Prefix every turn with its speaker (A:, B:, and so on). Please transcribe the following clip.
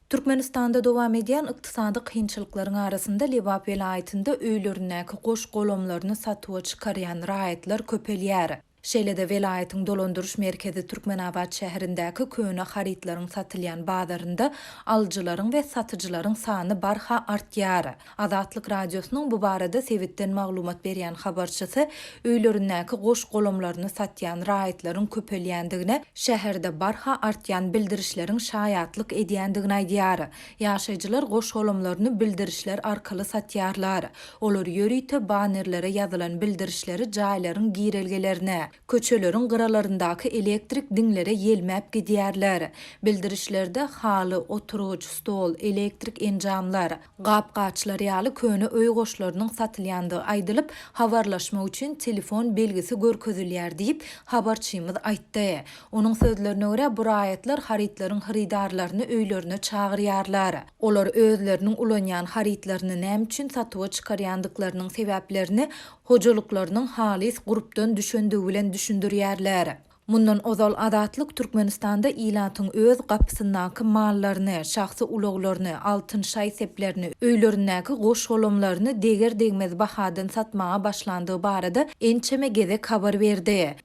A: Türkmenistanda dowam edýän ykdysady kynçylyklaryň arasynda Lebap welaýatynda öýlerindäki goş-golamlaryny satuwa çykarýan raýatlar köpelýär. Şeýle-de welaýatyň dolandyryş merkezi Türkmenabat şäherindäki köne harytlaryň satylýan bazarynda alyjylaryň we satyjylaryň sany barha artýar. Azatlyk Radiosynyň bu barada sebitden maglumat berýän habarçysy öýlerindäki goş-golamlaryny satýan raýatlaryň köpelýändigine şäherde barha artýan bildirişleriň şaýatlyk edýändigini aýdýar. Ýaşaýjylar goş-golamlaryny bildirişler arkaly satýarlar. Olar ýörite bannerlere ýazylan bildirişleri jaýlaryň girelgelerine, köçeleriň gyralaryndaky elektrik diňlere ýelmäp gidýärler. Bildirişlerde haly, oturgyç, stol, elektrik enjamlar, Gap-gaçlar ýaly köne öý goşlarynyň satylýandygy aýdylyp, habarlaşmak üçin telefon belgisi görkezilýär diýip, habarçymyz aýtdy. Onuň sözlerine görä, bu raýatlar harytlaryň hyrydarlaryny öýlerine çagyrýarlar. Olar özleriniň ulanýan harytlaryny näme üçin satuwa çykarýandyklarynyň sebäplerini hojalyklarynyň halys gurpdan düşendigi bilen düşündirýärler. Mundan ozal Azatlyk Türkmenistanda ilatyň öz gapysyndaky mallaryny, şahsy ulaglaryny, altyn şaý-seplerini, öýlerindäki goş-golamlaryny deger-degmez bahadan satmaga başlandygy barada ençeme gezek habar berdi.